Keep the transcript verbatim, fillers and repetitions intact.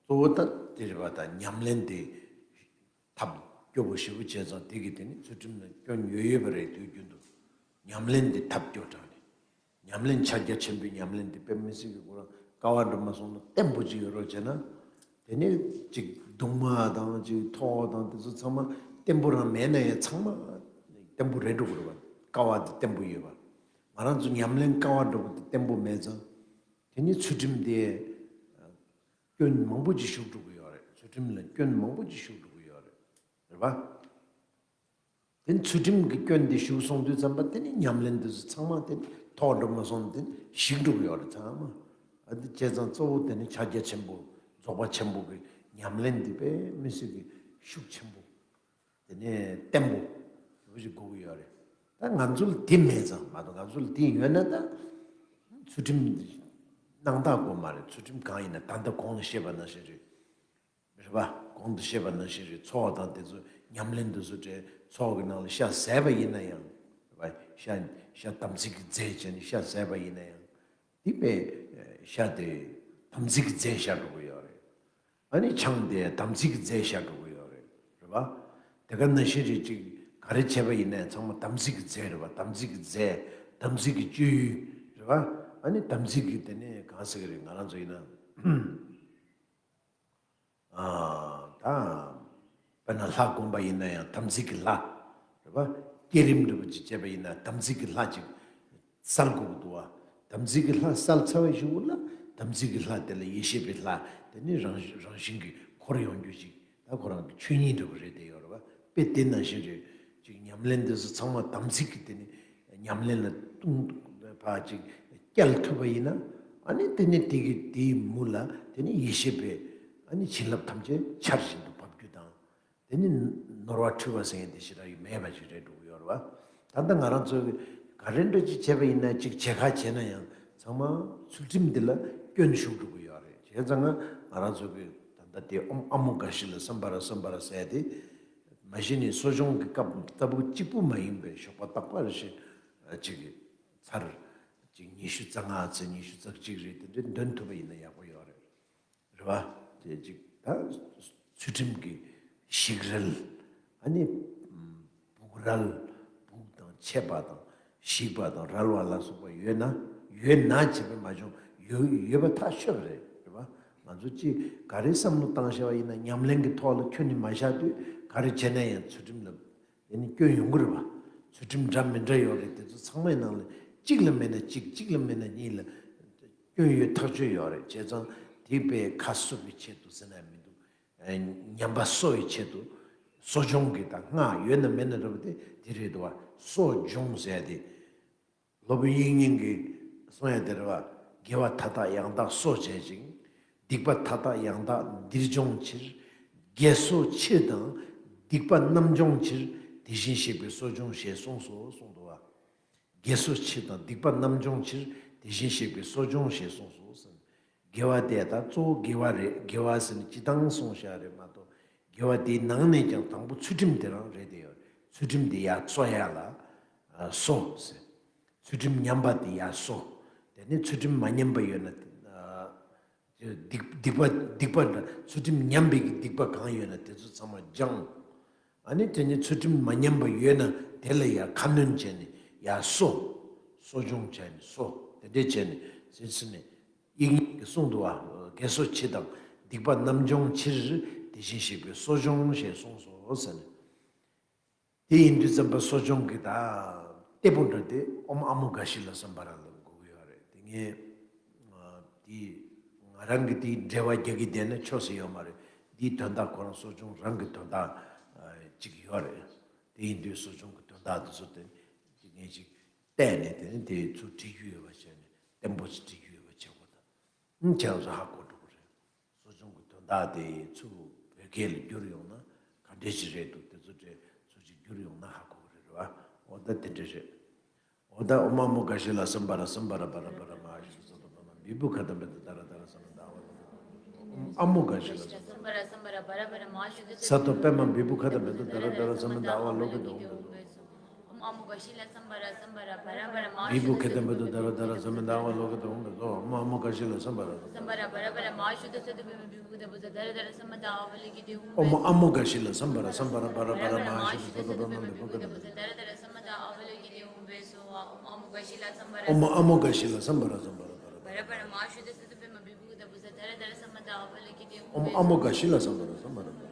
གཙོ་བོ་ད་དེ་རེད་པ། ད་ཉམས་ལེན་དེ་ཐབས་སྐྱོ་པོ་ཞེ་པོ་བྱས་ཙང་དེ་གི་དེ་ནི་ཚུལ་ཁྲིམས་ལ་སྐྱོན་ཡོད་ཡོད་པ་རེད། དུས་རྒྱུན་དུ་ཉམས་ལེན་དེ་ཐབས་སྐྱོ་དྲགས་ནས། ཉམས་ལེན་ཕྱག་རྒྱ་ཆེན་པོའི་ཉམས་ལེན་དེ་དཔེ་མི་སྲིད་ཀྱི་ཁོ་རང་དཀའ་བ་འགྲོ་མ་སོང་ན་བརྟན་པོ་ཅིག་ཡོད་རོགས་བྱས་ན། དེ་ནས་ཅིག་གདུང་མ་དང་ཅིག་ཐོག་དང་དེ་ཚོ་ཚང་མ་བརྟན་པོ་རང་མེད་ན་ཡང་ཚང་མ་བརྟན་པོ་རེད་འགྲོ་གི་རེད་པ། དཀའ་བ་དེ་བརྟན་པོ་ཡོད་པ། ང་རང་ཚོ་ཉམས་ལེན་དཀའ་བ་འགྲོ་པོ་དེ་བརྟན་པོ་མེད་ཙང་། དེ་ནི་ཚུལ་ཁྲིམས་དེ་སྐྱོན་མང་པོ་ཅིག་ཞུགས་འགྲོ་གི་ཡོད་རེད། ཚུལ་ཁྲིམས་ལ་སྐྱོན་མང་པོ་ཅིག་ཞུགས་འགྲོ་གི་ཡོད་རེད། རེད་པ། དེ་ནི་ཚུལ་ཁྲིམས་ཀྱི་སྐྱོན་དེ་ཞུགས་སོང་དུས་ཙམ་པ་དེ་ནི་ཉམས་ལེན་དེ་ཚོ་ཚང་མ་དེ་ནི་ཐོག་འགྲོ་མ་སོང་ནས་དེ་ནི་ཞིག་འགྲོ་གི་ཡོད་རེད་ཚང་མ། ཨ་འདི་བྱས་ཙང་གཙོ་བོ་དེ་ནི་ཕྱག་རྒྱ་ཆེན་པོ་རྫོགས་པ་ཆེན་པོ་གི་ཉམས་ལེན་དེ་དཔེ་མི་སྲིད་ཀྱི་ཤུགས་ཆེན་པོ། དེ་ནས་བརྟན་པོ་ཞེ་པོ་ཞིག་དགོས་ཀྱི་ཡོད་རེད། ད་ང་ཚོ་ལ་དེ་མེད་ཙང་མ་གཏོགས། ང་ཚོ་ལ་དེ་ཡོད་ན་ད་ཚུལ་ཁྲིམས་སྣང་དག་དགོས་མ་རེད། ཚུལ་ཁྲིམས་གང་ཡིན་ན་ད་ལྟ་གོང་ལ་བཤད་པ་ནང་བཞིན་རེད། རེད་པ། གོང་དུ་བཤད་པ་ནང་བཞིན་རེད། ཚོགས་དང་དེ་ཚོ་ཉམས་ལེན་དེ་ཚོ་གྲས་ཚོགས་ཀྱི་ནང་ལ་ཤ་ཟས་པ་ཡིན་ན་ཡང་། རེད་པ། ཤ་ཤ་དམ་ཚིག་གི་རྫས་བྱས་ནས་ཤ་ཟས་པ་ཡིན་ན་ཡང་། དེ་པས་ཤ་དེ་དམ་ཚིག་གི་རྫས་ཤ་འགྲོ་གི་ཡོད་རེད། ཨ་ནི་ཆང་དེ་དམ་ཚིག་གི་རྫས་ཤ་འགྲོ་གི་ཡོད་རེད། རེད་པ། དེ་ག་ནང་བཞིན་རེད། ཅིག་ག་རེ་བྱས་པ་ཡིན་ནའི་ཚང་མ་དམ་ཚིག་གི་རྫས་རེད་པ། དམ་ཚིག་གི་རྫས། དམ་ཚིག་གི་སྤྱོད་ཡུལ་རེད་པ། ཨ་ནི་དམ་ཚིག་གི་དེ་ནས་གང་ཟེར་གི་རེད། ང་རང་ཚོ་ཡིན་ན། ཨ། ད་དཔེར་ན་ལྷ་བསྒོམ་པ་ཡིན་ན་ཡང་དམ་ཚིག་གི་ལྷ། རེད་པ། བསྐྱེད་རིམ་འདྲ་པོ་ཅིག་བྱས་པ་ཡིན་ན་དམ་ཚིག་གི་ལྷ་ཅིག་གསལ་དགོས་ཀྱི་འདུག་བ། དམ་ཚིག་གི་ལྷ་གསལ་ཚར་བའི་གཞུག་གུ་ལ་དམ་ཚིག་གི་ལྷ་དེ་ལ་ཡེ་ཤེས་པའི་ལྷ་དེ་ནི་རང་རང་བཞིན་གྱིས་འཁོར་ཡོང་རྒྱུ་ཅིག་ད་ཁོ་རང་གི་ཆོས་ཉིད་འདྲ་པོ་རེད་དེ་ཡོད་རེད་པ། དཔེ་དེ་ནང་བཞིན་རེད། ཅིག་ཉམས་ལེན་འདི་ཚོ་ཚང་མ་དམ་ཚིག་གི་དེ་ནི་ཉམས་ལེན་ལ་ལྟུང་བ་ཅིག་བསྐྱལ་ཐུབ་པ་ཡིན་ན། ཨ་ནི་དེ་ནི་དེ་གི་དེའི་མུ་ལ་དེ་ནི་ཡེ་ཤེས་པའི་ཨ་ནི་བྱིན་རླབས་ཐམས་ཅད་ཆར་བཞིན་དུ་འབབ་རྒྱུ་དང་། དེ་ནི་ནོར་བ་འཁྲུལ་བ་ཟེར་མཁན་དེ་ཞེ་དྲག་ཡོད་མེད་པ་ཅིག་རེད་འགྲོ་གི་ཡོད་རེད་པ། ད་ལྟ་ང་རང་ཚོ་གི་ག་རེ་འདྲ་ཅིག་བྱས་པ་ཡིན་ན་ཅིག་བྱེད་ཁ་བྱས་ན་ཡང་ཚང་མ་ཚུལ་ཁྲིམས་འདི་ལ་སྐྱོན་ཞུགས་འགྲོ་གི་ཡོད་རེད། བྱས་ཙང་ང་ང་རང་ཚོ་གི་ད་ལྟ་དེ་ཨོཾ་ཨ་མོ་གྷ་ཤྲཱི་ལ་སཾ་བྷ་ར་སཾ་བྷ་ར་ཟེར་དེ། མ་གཞི་ནས་གསོ་སྦྱོང་གི་སྐབས་ལྟ་བུ་གཅིག་པུ་མ་ཡིན་པའི་ཞོགས་པ་རྟག་པར་ཞིག་ཅིག་གི་ཚར་ཅིག་ཉི་ཤུ་རྩ་ལྔ་ཚེ་ཉི་ཤུ་རྩ་གཅིག་རེད། དེ་འདྲ་འདོན་ཐུབ་པ་ཡིན་ན་ཡག་པོ་ཡོད་རེད། རེད་པ། དེ་ཅིག་ད་ཚུལ་ཁྲིམས་ཀྱི་ཞིག་རལ། ཨ་ནི་སྦུག་རལ། སྦུག་དང་ཆད་པ་དང་ཞིག་པ་དང་རལ་བ་ལ་སོགས་པ་ཡོད་ན། ཡོད་ན་བྱས་པས་མ་བྱུང་། ཡོད་ཡོད་པ་ཐག་ཆོད་པ་རེད། རེད་པ། ང་ཚོ་ཅིག་ག་རེ་བསམ་བློ་བཏང་བཞག་པ་ཡིན་ན་ཉམས་ལེན་གྱི་ཐོག་ལ་ཁྱོན་ནས་མ་བཞག་དུས་ག་རེ་བྱས་ན་ཡང་ཚུལ་ཁྲིམས་ལ་དེ་ནི་སྐྱོན་ཡོང་གི་རེད་པ། ཚུལ་ཁྲིམས་འདྲ་མི་འདྲ་ཡོད་རེད། དེ་ཚོ་ཚང་མའི་ནང་ལ་གཅིག་ལ་མེད་ན་གཅིག་གཅིག་ལ་མེད་ན་གཉིས་ལ་སྐྱོན་ཡོད་ཐག་ཆོད་ཡོད་རེད། བྱས་ཙང་དེ་པས་ཁ་གསོ་བའི་ཆེད་དུ་ཟེར་ན་མི་འདུག་ཉམས་པ་གསོ་བའི་ཆེད་དུ་གསོ་སྦྱོང་གི་ད་སྔགས་ཡོད་ན་མེད་ན་འདྲ་པོ་དེ་དེ་རེད་འདུག་བ། གསོ་སྦྱོང་ཟེར་དེ། སློབ་དཔོན་དབྱིག་གཉེན་གྱིས་གསུང་ཡ་དེ་རེད་བ། དགེ་བ་མཐའ་དག་ཡང་དག་གསོ་བྱེད་ཅིང་། སྡིག་པ་མཐའ་དག་ཡང་དག་འདིར་སྦྱོང་ཕྱིར། དགེ་གསོ་ཕྱིར་དང་སྡིག་པ་རྣམ་སྦྱོང་ཕྱིར། དེ་བཞིན་གཤེགས་པས་གསོ་སྦྱོང་ཞེས་གསུངས་སོ་གསུངས་འདུག་བ། དགེ་གསོ་ཕྱིར་དང་སྡིག་པ་རྣམ་སྦྱོང་ཕྱིར། དེ་བཞིན་གཤེགས་པས་གསོ་སྦྱོང་ཞེས་གསུངས་སོ་ཟེར། དགེ་བ་དེ་ད་གཙོ་བོ་དགེ་བ་རེད། དགེ་བ་ཟེར་ནས་སྤྱི་བཏང་གསུངས་བཞག་རེད་མ་གཏོགས། དགེ་བ་དེའི་ནང་ནས་ཀྱང་དང་པོ་ཚུལ་ཁྲིམས་དེ་རང་རེད་དེ་ཡོད། ཚུལ་ཁྲིམས་དེ་ཡར་གསོ་ཡ་ལ་གསོ་ཟེར། ཚུལ་ཁྲིམས་ཉམས་པ་དེ་ཡར་གསོ། དེ་ནས་ཚུལ་ཁྲིམས་མ་ཉམས་པ་ཡོད་ན། སྡིག་སྡིག་པ་སྡིག་པ་འདྲ་ཚུལ་ཁྲིམས་ཉམས་པའི་གི་སྡིག་པ་གང་ཡོད་ན་དེ་ཚོ་ཚང་མ་སྦྱང་། ཨ་ནི་དེ་ནས་ཚུལ་ཁྲིམས་མ་ཉམས་པ་ཡོད་ན་དེ་ལ་ཡར་ཁ་སྣོན་བྱས་ནས་ཡར་གསོ། གསོ་སྦྱོང་བྱས་ནས་གསོ། དེ་འདྲས་བྱས་ནས་ཟེར་ཟེར་ནས་དབྱིག་གཉེན་གྱིས་གསུངས་འདུག་བ། དགེ་གསོ་ཕྱིར་དང་སྡིག་པ་རྣམ་སྦྱོང་ཕྱིར། དེ་བཞིན་གཤེགས་པས་གསོ་སྦྱོང་ཞེས་གསུངས་སོ་ཟེར་ནས། དེ་ཡིན་དུས་ཙམ་པ་གསོ་སྦྱོང་གི་ད་སྟེགས་བུ་འདྲ་དེ་ཨོཾ་ཨ་མོ་གྷ་ཤྲཱི་ལ་སོན་པ་ར་ལ་དགོས་ཀྱི་ཡོད་རེད། དེ་ངས་དེ་ང་རང་གི་དེའི་འགྲེལ་བ་རྒྱག་གི་བསྡད་ན་ཆོག་ས་ཡོད་མ་རེད། དེའི་དོན་དག་ཁོ་རང་གསོ་སྦྱོང་རང་གི་དོན་དག་ཅིག་ཡོད་རེད། དེ་ཡིན་དུས་གསོ་སྦྱོང་གི་དོན་དག་དེ་ཚོ་དེ་དེ་ངས་ཅིག་བལྟས་ནས་དེ་ནི་དེ་ཚུར་བྲིས་རྒྱུ་ཡོད་པ་བྱས་ནས་བརྟན་པོ་ཞིག་བྲིས་རྒྱུ་ཡོད་པ་བྱེད་དགོས་ད། ཁྱེད་རང་ཚོ་ཧ་གོ་འགྲོ་གི་རེད། གསོ་སྦྱོང་གི་དོན་དག་དེ་ཚུར་བོད་སྐད་ལ་བསྒྱུར་ཡོང་ན་ག་འདྲས་ཞིག་རེད་འདུག་དེ་ཚོ་དེ་ཚུར་ཅིག་བསྒྱུར་ཡོང་ན་ཧ་གོ་གི་རེད་རེད་བ། འོ་ད་དེ་འདྲས་རེད། འོ་ད་ཨོཾ་ཨ་མོ་གྷ་ཤྲཱི་ལ་སོན་པ་ར་སོན་པ་ར་པ་ར་པ་ར་མ་ཧཱ་ཤུ་ས་ཏོ་པདྨ་བི་བྷུ་ཁ་ཏ་བེ་ཏ་ད་ར་ད་ར་ས་མ་ད་ཝ་ལོ། ཨོཾ་ཨ་མོ་གྷ་ཤྲཱི་ལ་སོན་པ་ར་སོན་པ་ར་པ་ར་པ་ར་མ་ཧཱ་ཤུ་ས་ཏོ་པདྨ་བི་བྷུ་ཁ་ཏ་བེ་ཏ་ད་ར་ད་ར་ས་མ་ད་ཝ་ལོ་ཀེ་དོ། ཨ་མོ་ག་ཤི་ལ་སམ་བ་ར་སམ་བ་ར་བ་ར་བ་ར་མ་བི་བུ་ཤུ་ཁེ་ཏེ་བ་དུ་ད་ར་ད་ར་ས་མ་ད་ཨ་བ་ལོ་ཀ་ཏོ་འོང་ག་ཏོ། ཨ་མོ་ཨ་མོ་ག་ཤི་ལ་སམ་བ་ར་སམ་བ་ར་བ་ར་བ་ར་མ་ཤུ་ཏོ་ས་ཏུ་བི་མ་བི་བུ་ཁེ་ཏེ་བ་ད་ར་ད་ར་ས་མ་ད་ཨ་བ་ལོ་ཀི་ཏེ་འོང་། ཨ་མོ་ཨ་མོ་ག་ཤི་ལ་སམ་བ་ར་སམ་བ་ར་བ་ར་བ་ར་མ་ཤུ་ཏོ་ས་ཏུ་བི་མ་བི་བུ་ཁེ་ཏེ་བ་ད་ར་ད་ར་ས་མ་ད་ཨ་བ་ལོ་ཀི་ཏེ་འོང་བེ་སོ། ཨ་མོ་ག་ཤི་ལ་སམ་བ་ར་ཨ་མོ་ཨ་མོ་ག་ཤི་ལ་སམ་བ་ར་སམ་བ་ར་བ་ར་བ་ར་མ་ཤུ་ཏོ་ས་ཏུ་བི་མ་བི་བུ་ཁེ་ཏེ་བ་ད་ར་ད་ར་ས་མ་ད་ཨ་བ་ལོ་ཀི་ཏེ་འོང་བེ་སོ། ཨ་མོ་ཨ་མོ་ག་ཤི་ལ་སམ་བ་ར་སམ་བ་ར་བ་ར།